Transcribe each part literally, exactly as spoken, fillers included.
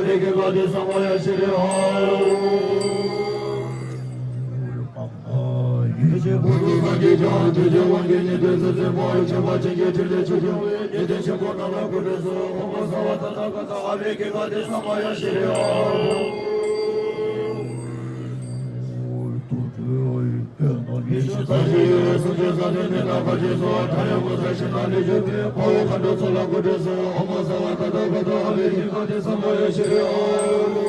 ཀྱི་བཀའ་དྲིན་བསམ་པ་ཡང་ཞིག་རེད་ཨ། ཡེ་ཤེས་ཕུར་དུ་སངས་རྒྱས་ཀྱང་དུས་ཀྱི་དབང་གིས་ཉན་ཐོས་སུ་ཚེ་འཕོ་བའི་ཆོས་པ་ཅན་གྱི་ཕྲིན་ལས་ཆེ་ཆུང་བའི་ཉན་ཐོས་ཆེན་པོ་རྣམས་ལ་སྐུ་ཕྲེང་སུ་ཧོ་མ་ས་བ་ཏ་ཐ་ག་ཏ་ཨ་བྷི་ཀི་བཀའ་དྲིན་བསམ་པ་ཡང་ཞིག་རེད་ཨ། ཉི་ཤུ་རྩ་བཞི་ཡི་གསུང་ཆོས་ཟབ་དོན་མན་ངག་གི་རྗེས་སུ་ཕྲ་ཡང་མངོན་གསལ་ཞིང་ནང་ལས་བརྒྱུད་པའི་དཔའ་བོ་མཁའ་འགྲོ་ཚོགས་ལ་སྐུ་ཕྲེང་སུ་ཧོ་མ་ས་བ་ཏ་ཐ་ག་ཏ་ཨ་བྷི་ཀི་བཀའ་དྲིན་བསམ་པ་ཡང་ཞིག་རེད་ཨ།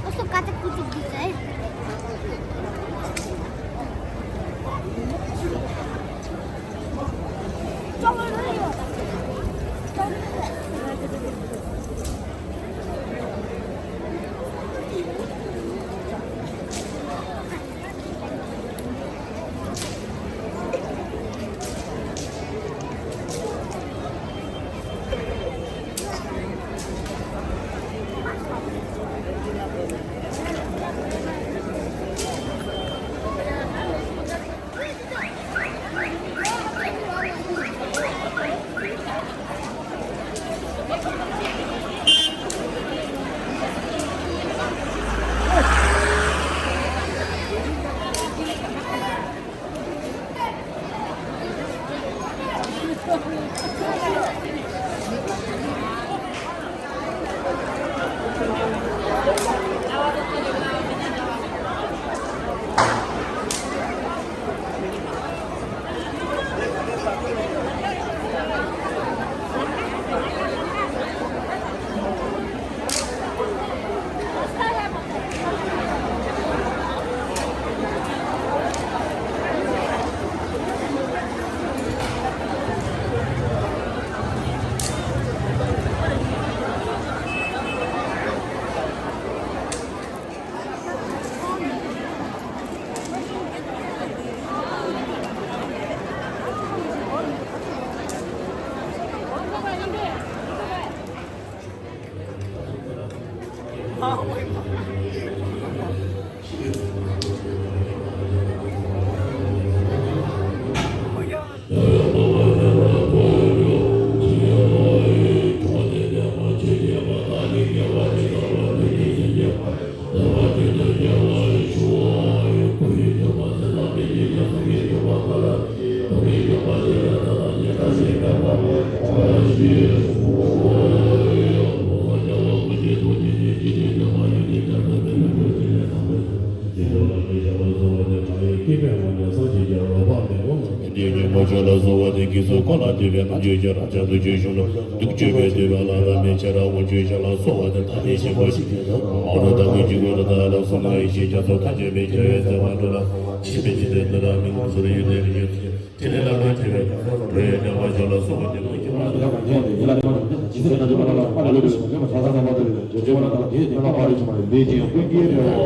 Eso cata cuchuc dice, ¿eh? འདི་ཉོན་མོངས་ཆོས་ལ་གསོལ་བ་འདེབས། ཀྱི་སོགས་འཁོར་ལ་འདུས་པའི་རྣམ་དཔྱོད་ཀྱི་རང་བྱང་དུ་ཆོས་སྐྱོང་ལ། ཐུགས་ཆོས་པའི་འདུས་པ་ལ་བླ་མའི་ཆེ་རབ་དབང་ཆོས་ཞབས་ལ་གསོལ་བ་འདེབས། ད་ནི་ཆེན་པོ་ཞིག་གི་ཐོག་མ་རུ་དག་པའི་འཇིགས་པ་རུ་དག་ལ་སོགས་པ་ཡེ་ཤེས་རྒྱ་མཚོ་མཐའ་རྒྱས་པའི་རྒྱལ་བའི་མཛད་པ་འགྲོ་ལ། ཞེས་པའི་ཕྱི་དོན་དུ་རང་མིང་ཟུར་ཡོད་ནས་རིགས་ཡོད་ཚུལ། དེ་ལས་བླ་མའི་ཁྲི་བའི་གང་ཟག་འགྲོ་བའི་བདེན་པ་འཇོག་ལ་སོགས་པ་དེ་དག་གི་མ་འདུག་པ་ཉིད་དེ་ཡིད་ལ་དེ་མ་གྲུབ་སྟེ་ཇི་སྲིད་ཀྱི་བདག་འཇུག་པ་ལ་ལ་ཕ་ལ་ལུས་པའི་ངོ་མཚར་ས་མ་ཐུབ་པའི་འཇོག་བྱེད་པ་ལ་དག་དེའི་བདེན་པ་ཕ་རོལ་ཕྱིན་པ་ལས་འདས་ཀྱི་ཀུན་གྱི་རེ་བ།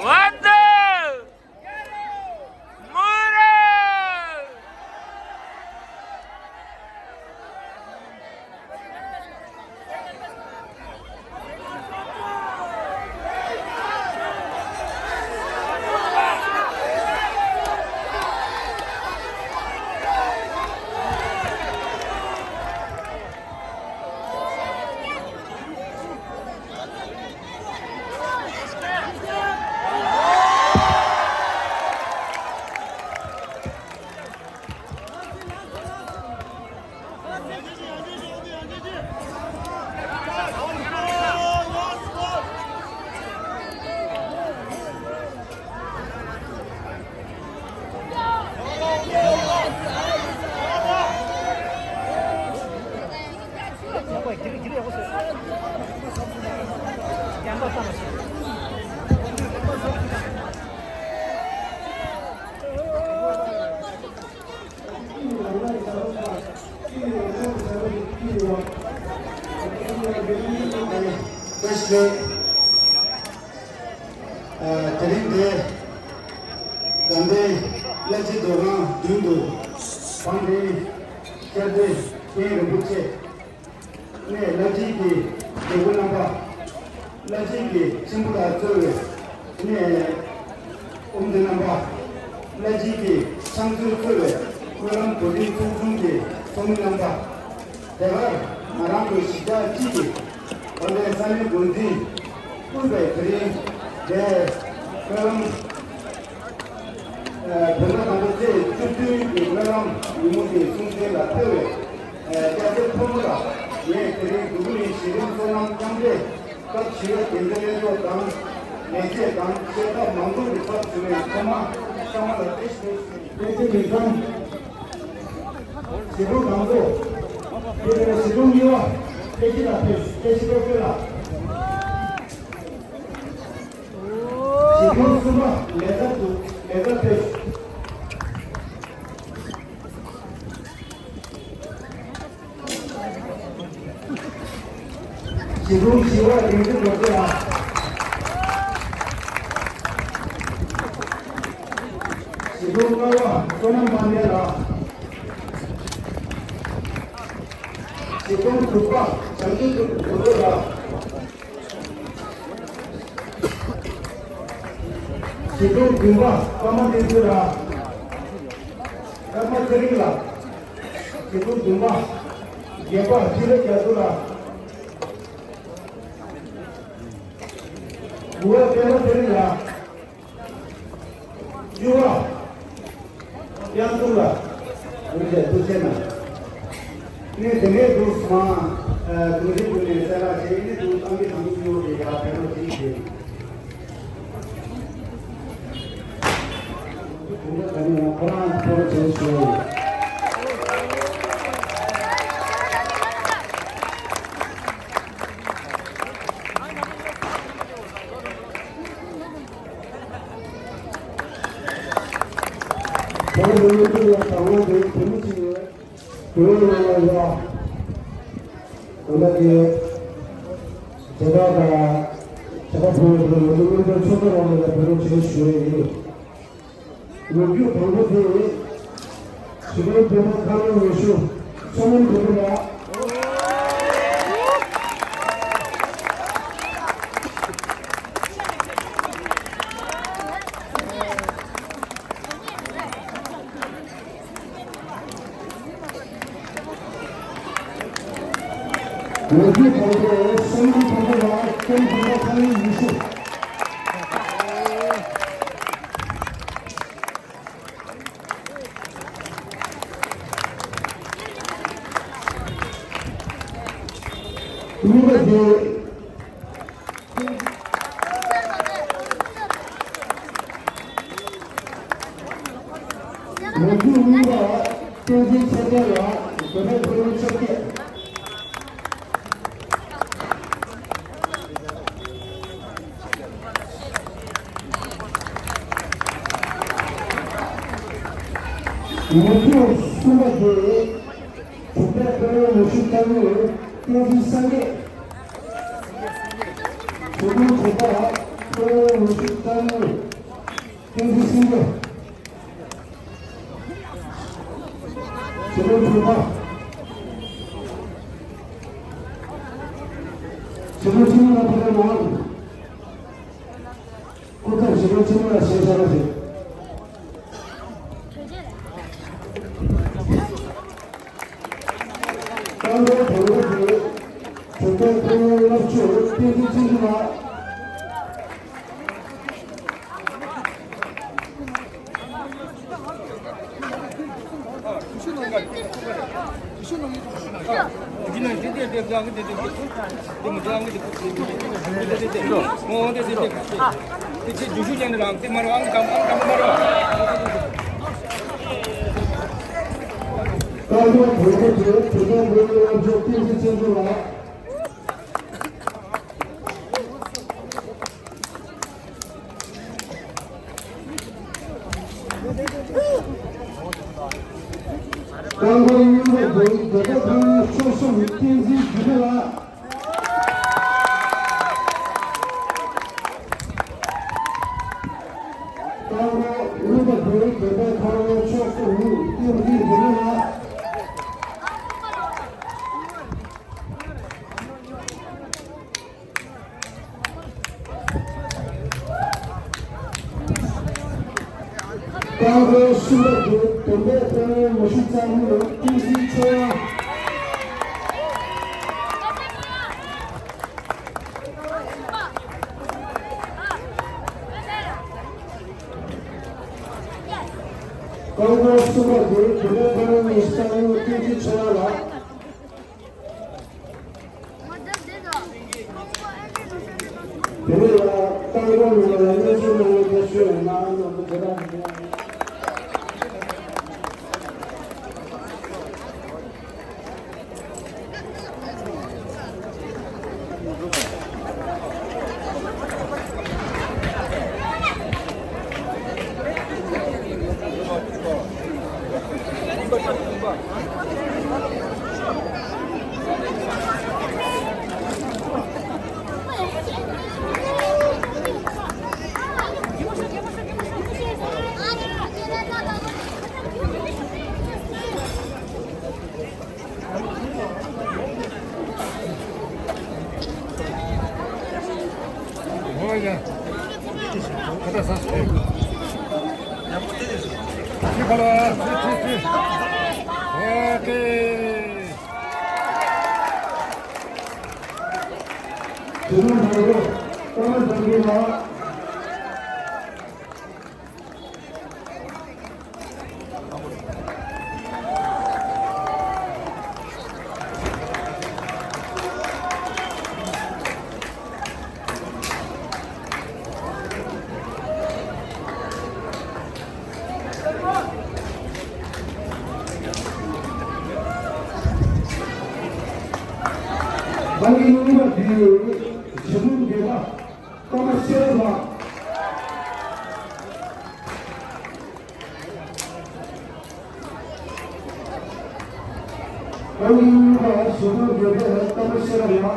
Vande Mataram! དེ་རིང་འདིར་དགའ་ལྡན་བླ་སྤྱི་རྡོ་སྒང་མདུན་དུ་བང་རིམ་བསྐྱར་ཟློས་རྒན་རིན་པོ་ཆེ་ནས་བླ་སྤྱི་གི་རྒྱལ་པོ་རྣམ་པ། བླ་སྤྱི་གི་གཅེན་པོ་དག་གཙོས་པའི་ནས་དབུ་མཛད་རྣམ་པ། བླ་སྤྱི་གི་ཕྱག་མཛོད་གཙོས་པའི་སྨོན་ལམ་བོད་རིགས་ཚོགས་ཆུང་གི་ཚོགས་མི་རྣམ་པ། དེ་གར་ང་རང་ཚོ་གཞིས་ཆགས་སྤྱི་ཡི་དཔལ་ལྡན་ས་གནས་འགོ་འཛིན་དབུས་པའི་དེ་རིང་འདིར་སྨོན་ལམ། བོད་ཟླ་དང་པོ་ཚེས་བཅུ་བདུན་གྱི་སྨོན་ལམ་ཉིན་མོ་དེའི་སྲུང་བརྩི་ལ་ཕེབས་པའི་སྐྱ་སེར་ཕོ་མོ་ལ་ངས་དེ་རིང་འབྲུག་མི་གཞིས་རིམ་བསོད་ནམས་མཉམ་འབྲེལ་སྐབས་བཞི་པའི་འགན་འཛིན་ལྷན་ཚོགས་དང་ལས་བྱེད་དང་བཅས་ཁག་མང་ཚོགས་ཀྱི་ཚབ་ཞུས་ནས་ཚང་མ་ཚང་མ་ལ་བཀྲ་ཤིས་བདེ་ལེགས་ཞུ། བཀྲ་ཤིས་བདེ་ལེགས། གཞིས་སྒྲུང་དང་པོ། དེ་ནས་གཞིས་སྒྲུང་གཉིས་པ་ཕལ་སྐྱིད་ལགས་ཕེབས། བཀྲ་ཤིས་རྟོགས་བརྗོད་ལགས། གཞིས་སྒྲུང་གསུམ་པ་ལེགས་ཚར་འདུག་ལེགས་ཚར་ཕེབས། གཞིས་སྒྲུང་བཞི་པ་རིག་འཛིན་རྡོ་རྗེ་ལགས། གཞིས་སྒྲུང་ལྔ་པ་བསོད་ནམས་དཔལ་ལྡན་ལགས། གཞིས་སྒྲུང་དྲུག་པ་བྱང་ཆུབ་ཏུ་དགོངས་རྒྱན་ལགས། གཞིས་སྒྲུང་བདུན་པ་ཀརྨ་བསྟན་འཛིན་ལགས། ཀརྨ་ཚེ་རིང་ལགས། གཞིས་སྒྲུང་བདུན་པ་བརྒྱད་པ་ཚེ་རིང་རྒྱ་མཚོ་ལགས། དགུ་པ་པད་མ་ཚེ་རིང་ལགས། བཅུ་པ་དབྱངས་འཛོམས་ལགས། ཐུགས་རྗེ་ཆེ་གནང་། ངས་དེ་འདྲའི་འདུག་སེ་མ། ཨ། གང་ཅི་དུས་ནས་གསལ་བསྒྲགས་བྱས་ཡིན་དུས་ཏང་གི་དམ་བཅའ་དེ་ཡ་བེད་སྤྱོད་བྱེད་ཀྱི་ཡོད། དེ་འདྲ་ག་ནས་ཡང་ཁོ་རང་ཚོར་བྱེད་ཞུ། ཁོང་ལ་ཡོད་དུས་ཡང་དང་པོ་དེ་དེ་མི་གཅིག་ཡོད། དེ་ཡང་ཡང་ཡང་། དེ་འདྲ་གི་དེ་དག་དང་དེ་དག་ཕུལ་བའི་ལོ་རྒྱུས་སྔོན་འགྲོའི་ཚོགས་འདུ་རང་ལ་བོད་རོགས་བྱེད་ཞུ་ཡས་ཡིན། ལོ་རྒྱུས་དང་པོ་དེ་ཞི་ལུའི་བོད་པ་ཁ་ལོ་ཉི་ཤུ་མཚོ་སྔོན་བོད་པ་ལགས། ལོ་རྒྱུས་དང་པོ་སོ་ནམ་དང་པོ་ལ་སྟོན་དང་པོ་ཁ་ལོ་ཉི་ཤུ། གཉིས་པ་དེ། ལོ་རྒྱུས་རྙིང་པ་བསྟན་འཛིན་ཚེ་བརྟན་ལགས། བོད་པའི་ཕོ་བྲང་བཅོ་བརྒྱད། ལོ་རྒྱུས་གསུམ་པ་དེ། བོད་པའི་དཔོན་སློབ་ལོ་རྒྱུས་ལྟ་བུ་བསྟན་འཛིན་སངས་རྒྱས། བོད་དོན་དྲུག་པ་ཕུ་ ལོ་ཞིག་བཏང་། བསྟན་འཛིན་སེང་གེ། ཞེ་ལོ་ཁྲི་པ། ཞེ་ལོ་ཁྲི་པ་ཕ་ག་མ། སྐུ་ཚབ་ཞེ་ལོ་ཁྲི་པ་ཞེས་བྱ་བ་ཞིག་རྐང་འཁོར་བོད་སྐད་དེ་བོད་པའི་ཕོ་མོའི་སློབ་ཕྲུག་བསྟན་འཛིན་ཆོས་སྐྱིད་ལགས། རྐང་འཁོར་བོད་སྐད་དེ་བོད་པའི་ཕོ་མོའི་སློབ་ཕྲུག་བསྟན་འཛིན་ཆོས་སྐྱིད་ལགས། རྐང་འཁོར་གཉིས་པ་དེ་རྒྱལ་ཁབ་ཁང་ནས་ཕྱོགས་གསུམ་བསྟན་འཛིན་དགེ་འཕེལ་ལགས། རྐང་འཁོར་གཉིས་པ་དེ་རྒྱལ་ཁབ་ཁང་ནས་ཕྱོགས་གསུམ་བསྟན་འཛིན་དགེ་འཕེལ་ལགས། རྐང་འཁོར་གསུམ་པ་དེ་བོད་པའི་ཕོ་མོའི་མི་ཤུགས་རྩ་མེད་བསྟན་འཛིན་ཆོས་དབྱངས། རྐང་འཁོར་གསུམ་པ་དེ་བོད་པའི་ཕོ་མོའི་མི་ཤུགས་རྩ་མེད་བསྟན་འཛིན་ཆོས་དབྱངས་ལགས། དེ་ནས་ཡང་རྟ་མགོ་ནང་ལ་སྙན་སེང་གནང་བའི་ཐད་ཤོད་ཡོད་ན་ཨ་ནི་ང་ཚོ་དེ་དག་ནས། ད་ངའི་སྙིང་པ་དེ་ཞི་ལུ་འདི་ལ་ཀརྨ་ཤེས་རབ་ལགས། ཨ་ནི་ཡུལ་པ་ཞི་ལུ་འདི་ལ་ཀརྨ་ཤེས་རབ་ལགས།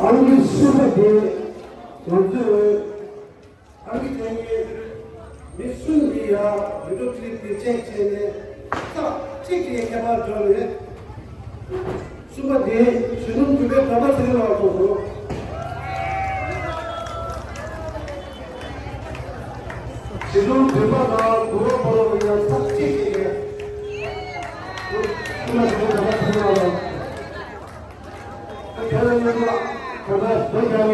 ཨ་ནི་གསུམ་པ་དེ་ང་ཚོས། ཨ་མི་དེ་ནི་མི་གསུམ་འདི་ཡང་བི་ཌིའོ་ཀླིབ་དེ་ཅེག་བྱས་ནས་རྩ་གཅིག་གིས་ཁྱད་པར་འཇོག་ནས། གསུམ་པ་དེ་ཞི་ལུ་འདི་པའི་གྲོགས་པོ་ཚེ་རིང་ལགས་ཐོབ་སོང་། ཞི་ལུ་འདི་པ་དང་དུ་བ་པ་ལོ་ཡང་རྩ་གཅིག་གིས་གསུམ་པ་དེ་གྲོགས་པོ་ཚེ་རིང་ལགས། ཁྱེད་རང་ཉིད་ལ་གོ་བརྡ་བཟོ་རྒྱག་ནས་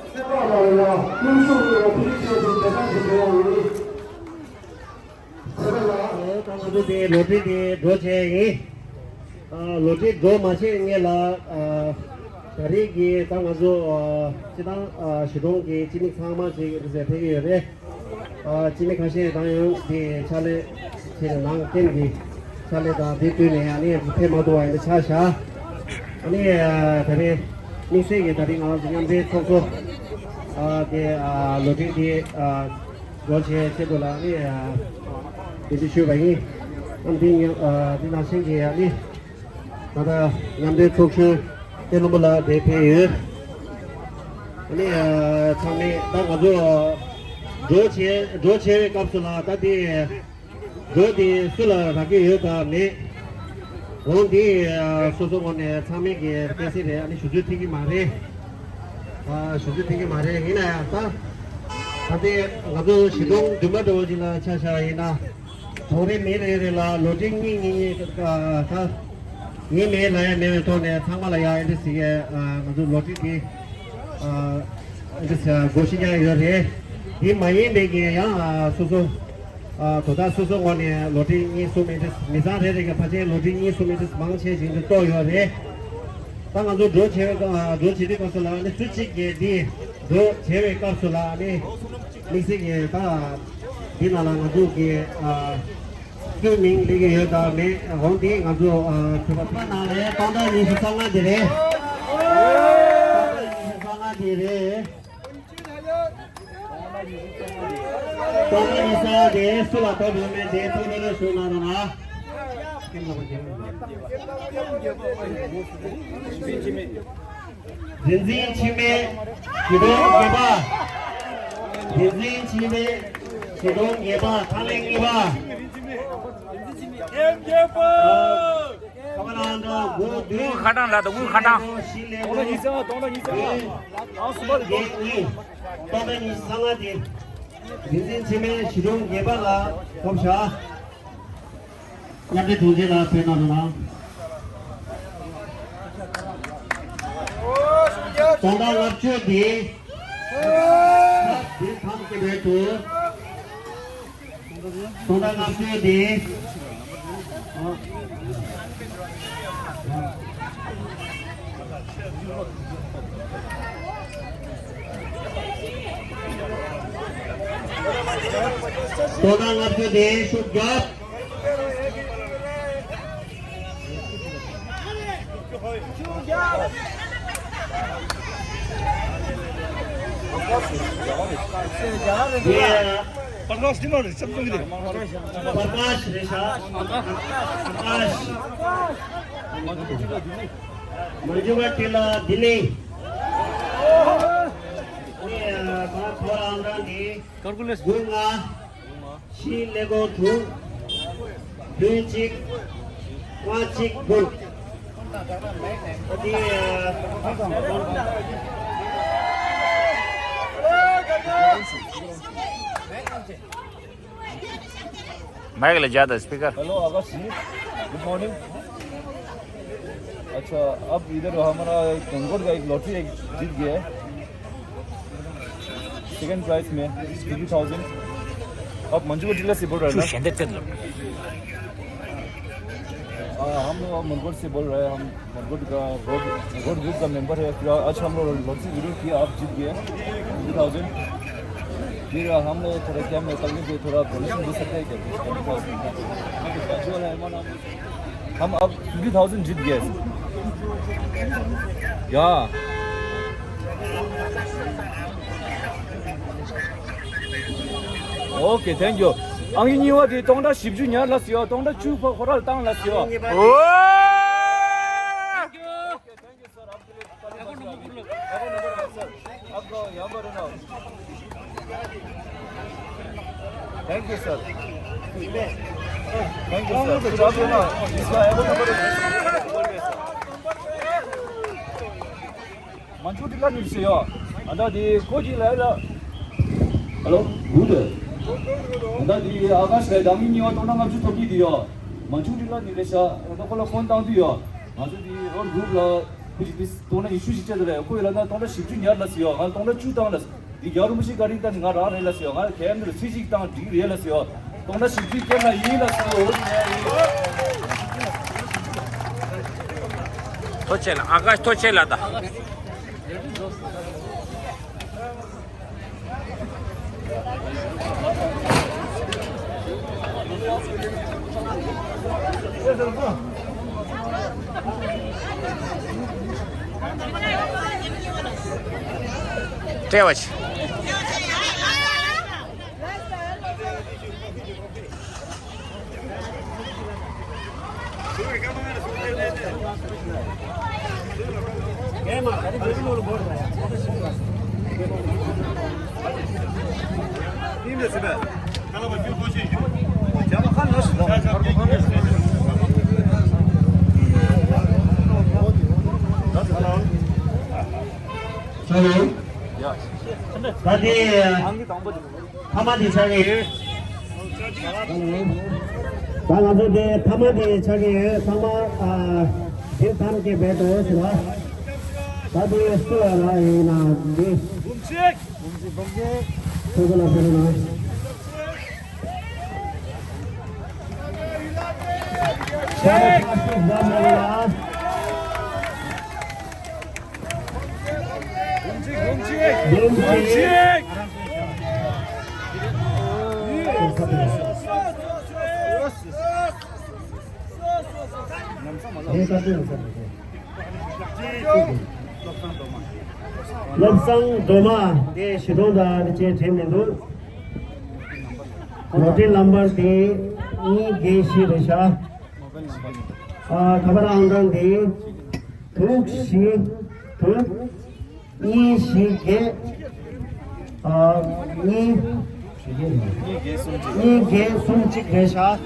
ཚེ་དཔག་ལ་ཡང་སྙོམས་སུ་འགྲོ་བ་ཕུལ་ཆེད་དུ་དེ་ལྟར་ཞིག་འབྲེལ་བ་ཡིན། ཚེ་དཔག་ལགས། ད་ང་ཚོ་དེ་ལོ་ཊ་རི་དེ་འགྲོ་བྱས་ཡིན། ཨ་ལོ་ཊ་རི་འགྲོ་མ་བྱས་སྔོན་ལ་ཨ་ད་རེས་ཀྱི་ད་ང་ཚོ་ཨ་སྤྱི་བཏང་ཨ་གཞིས་གྲོང་གི་སྤྱི་མི་ཚང་མ་ཅིག་རེ་ཟེར་ཕེབས་ཀྱི་ཡོད་རེད། ཨ་སྤྱི་མི་ཁ་ཤས་དང་ཡང་དེ་ཕྱག་ལས་བྱས་ནས་ནང་རྐྱེན་གྱི་ཕྱག་ལས་དང་དེ་བསྟུན་ནས་ཨ་ནི་ཕེབས་མ་ཐུབ་པ་ཡིན་ན་ཆ་བཞག་ཨ་ནི་ཨ་ད་རེས་དམིགས་བསལ་གྱི་ད་རེས་ང་ཚོ་མཉམ་འབྲེལ་ཚོགས་གཙོ་ཨ་དེ་ཨ་ལོ་ཊ་རི་དེ་ཨ་འགྲོ་བྱེད་ཆེད་དུ་ལ་ཨ་ནི་ཨ་ དེ་འདྲ་ཞུས་པ་ཡིན། ཨ་འདི་ཉམས་ཨ་འདི་ནང་བཞིན་གྱི་ཨ་ནི་ད་ལྟ་མཉམ་འབྲེལ་ཚོགས་གཞོན་ཏེ་ལོ་མོ་ལགས་དེ་ཕེབས་ཡོད། ཨ་ནི་ཨ་ཚང་མས་ད་ང་ཚོ་འགྲོ་བྱས་འགྲོ་བྱས་པའི་སྐབས་སུ་ལ་ད་དེ་འགྲོ་དེ་སུ་ལ་རག་གི་ཡོད་དམ་མེད། འོང་དེ་ཨ་སོ་སོ་ངོས་ནས་ཚང་མས་ཀྱི་སྐད་ཆ་རེད། ཨ་ནི་ཞུ་ཚོད་ཐིག་གི་མ་རེད། ཨ་ཞུ་ཚོད་ཐིག་གི་མ་རེད། ཡིན་ན་ཡང་ད་ད་དེ་ང་ཚོ་གཞིས་གྲོང་བདུན་པ་འདྲ་བོ་ཅིག་ལ་ཆ་བཞག་ཡིན་ན། གྲོང་རེ་མི་རེ་རེ་ལ་ལོ་ཊི་རི་གཉིས་གཉིས་གཉིས་ཨ་ད་ངས་མེད་ལབ་ཡ་མེད་པའི་ཐོག་ནས་ཚང་མ་ལ་ཡ་ཨེ་འདྲ་ཟེར་ཡས་ཨ་ང་ཚོ་ལོ་ཊི་རི་དེ་ཨ་ཨེ་འདྲ་ཟེར་སྒོ་ཕྱེ་ཡ་ཡོད་རེད། དེ་མ་ཡིན་པའི་གི་ཡང་ཨ་སོ་སོ་ཨ་དོ་བདག་སོ་སོ་ངོས་ནས་ལོ་ཊི་རི་གཉིས་གསུམ་ཨེ་འདྲ་མི་ཚང་རེ་རེ་གི་ཕལ་ཆེར་ལོ་ཊི་རི་གཉིས་གསུམ་ཨེ་འདྲ་མང་ཆེ་ཞིག་འདི་གཏོགས་ཡོད་རེད། ད་ང་ཚོ་འགྲོ་བྱེད་པའི་སྐབས་འགྲོ་བྱེད་དུས་སྐབས་སུ་ལ་ནི་ཚུལ་གཅིག་གི་འདི་འགྲོ་བྱེད་པའི་སྐབས་སུ་ལ་ནི་དམིགས་བསལ་གྱི་ད་འདི་ནང་ལ་ང་ཚོ་གི་ཨ་སྐྱོན་མིང་ལེགས་ཀྱི་ཡོད་དམ་མེད། འོང་དེ་ང་ཚོ་ཨ་གྲོས་པ་ཚོ་ནང་ལ་སྟོང་ཕྲག་ཉི་ཤུ་རྩ་ལྔ་དེ་རེད། སྟོང་ཕྲག་ཉི་ཤུ་རྩ་ལྔ་དེ་རེད། སྟོང་ཕྲག་ཉི་ཤུ་རྩ་ལྔ་དེ་སུ་ལ་ཐོབ་ཡོད་མེད་དེ་ཐུགས་ལྷོད་ལྷོད་ཞུ་གནང་རོགས་གནང་། རིག་འཛིན་འཆི་མེད་གཞིས་གྲོང་བརྒྱད་པ། རིག་འཛིན་འཆི་མེད་གཞིས་གྲོང་བརྒྱད་པ་ཐང་ལེ་གཉིས་པ། ཨེམ་བརྒྱད་པ། ཀ་མ་ལ་འདྲ་དགུ་བདུན། དངུལ་ཁ་གྲངས་ལ་དང་དངུལ་ཁ་གྲངས། སྟོང་ཕྲག་ཉི་ཤུ་རྩ་ལྔ། སྟོང་ཕྲག་ཉི་ཤུ་རྩ་ལྔ། ཨང་གསུམ་པ་རེད་དོ། སྟོང་ཕྲག་ཉི་ཤུ་རྩ་ལྔ་དེ། རིག་འཛིན་འཆི་མེད་གཞིས་གྲོང་བརྒྱད་པ་ལ་ཐོབ་བཞག་མཉམ་འབྲེལ་དྲུང་ཆེ་ལ་ཕེབས་གནང་རོགས་གནང་། སྟོང་ཕྲག་ལྔ་བཅུ་འདི། འདི་ཐམས་ཅད་རེད་དོ། སྟོང་ཕྲག་ལྔ་བཅུ་འདི། སྟོང་ཕྲག་ལྔ་བཅུ་འདི་ཤུགས་རྒྱོབ། ཀར་ཀུ་ལེ། ཤིང་ཀླད་ཀོར་དྲུག་བདུན་གཅིག་ལྔ་གཅིག་དགུ། माइक ले ज्यादा speaker. Hello आकाश जी, good morning. अच्छा, अब इधर हमारा कुंगोर का एक लॉटरी एक जीत गया है। सेकंड प्राइज में फिफ्टी थाउजेंड। आप मंजू का डीलर से बोल रहे हैं ना? हाँ, हम लोग मंगोर से बोल रहे हैं। हम मंगोर का रोड, रोड ग्रुप का मेंबर है। फिर आज हम लोग लॉटरी विड्रॉ किया, आप जीत गए फिफ्टी थाउजेंड। फिर हम लोग थोड़ा क्या मैं कल में थोड़ा डोनेशन दे सकते हैं क्या? हम अब फिफ्टी थाउजेंड जीत गए। या। Okay, thank you. ཨང་གཉིས་པ་དེ་སྟོང་ཕྲག་བཞི་བཅུ་ཉར་ལ་སི་ཡོ། སྟོང་ཕྲག་བཅུ་ཁོ་ར་ལ་བཏང་ལ་སི་ཡོ། ཨོ། Thank you, sir. आपको ले, आपको नंबर बोलो। आपको यहाँ पर है ना। Thank you, sir. Thank you, sir. फिर आप है ना, इसका आपको नंबर है। मंजू डीलर नहीं से यो। अंडा दी को जी लाया ला। Hello, good. अंडा दी आकाश का दामी नहीं हो तो ना मंजू तो की दियो। मंजू डीलर नहीं ले सा, तो को फोन डाउन दियो। मंजू दी और ग्रुप ला कुछ दिस तो ना इशू सी चल रहा है। कोई लगा तो ना शिफ्ट नहीं आ रहा सी हो। हाल तो ना चू डाउन ला। दी यार मुझे गाड़ी तक ना रहा रह ला सी हो। हाल कैम सी सी तक डी रह ला सी हो। སྟོང་ཕྲག་བཞི་བཅུ་སྐྱེལ་ན་ཡིན་ལ་སོ། ཐོ་ཆེ་ལ་ཨ་ཀ་ཤ་ཐོ་ཆེ་ལ་ད། སྤྲད་པ་ཆེ། ཧེ་ལོ། ད་དེ་ཐ་མ་དེ་ཆགས་ཀྱི་ཡོད། ད་ང་ཚོ་དེ་ཐ་མ་དེ་ཆགས་ཀྱི་ཡོད། ཚང་མ་ཨ་དེ་ཐམས་ཅད་བེད་དུ་ཟེར་བ། ད་དེ་སུ་ལ་ཡིན་ན་འདི། ཁོ་ཚོ་ལ་ཕེབས་རོགས་གནང་། ཤ་ཁྲག་ཤིག་བཟའ་མ་རེད་ལ། སྒོམ་ཅིག་སྒོམ་ཅིག་བློ་བཟང་སྒྲོལ་མ་དེ་གཞིས་གྲོང་དང་དེ་བྱས་དྲན་མི་འདུག་ལོ་ཊི་ནམ་བར་དེ་གཉིས་བརྒྱད་བཞི་རེད་ཤག་ཨ་ཁ་པར་ཨང་གྲངས་དེ་དྲུག་བཞི་དྲུག་གཉིས་བཞི་བརྒྱད་ཨ་གཉིས་གཉིས་བརྒྱད་གསུམ་གཅིག་རེད་ཤག་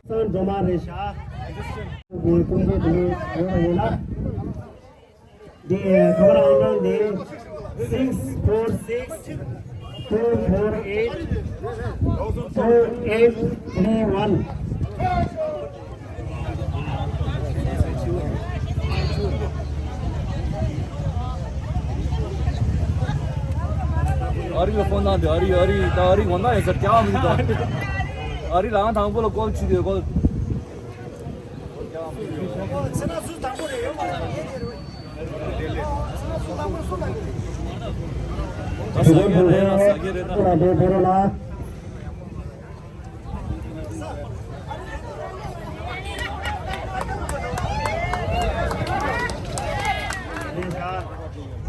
སང་སྒྲོལ་མ་རེད་ཤག་ངས་ཀུན་སྤྱོད་དེ་ཡོད་པ་ཡིན་ན། འདི་ཁ་པར་ཨང་གྲངས་འདི་six four six two four eight two eight three one། ཨ་རི་ལ་ཕོན་བཏང་དེ། ཨ་རི་ཨ་རི་ད་ཨ་རི་ངོ་ན་ཡོད་ཟེར་ཀྱང་མི་འདུག་ཨ་རི་ལ་ཨང་དང་པོ་ལ་ཀོལ་བྱེད་དུས་ཀོལ། ད་ཟ་རྒྱུ་རེད་ན་ཟ་རྒྱུ་རེད་ན།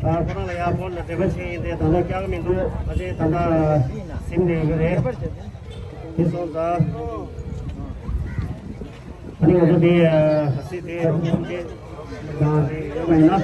ཁོ་རང་ལ་ཡར་ཕོན་ལ་འབྲེལ་བ་བྱས་ཡིན་ཏེ་ད་ལྟ་བཀྱག་མི་འདུག་ཨ་ཅེ་ད་ལྟ་སིམ་ནས་ཡོད་རེད། དེ་སོང་ཙང་ཨ་ནི་ང་ཚོ་དེ་ཨ་སི་དེ་ཁོང་ཚོ་དང་དེ་ཡོད་པ་ཡིན་ན།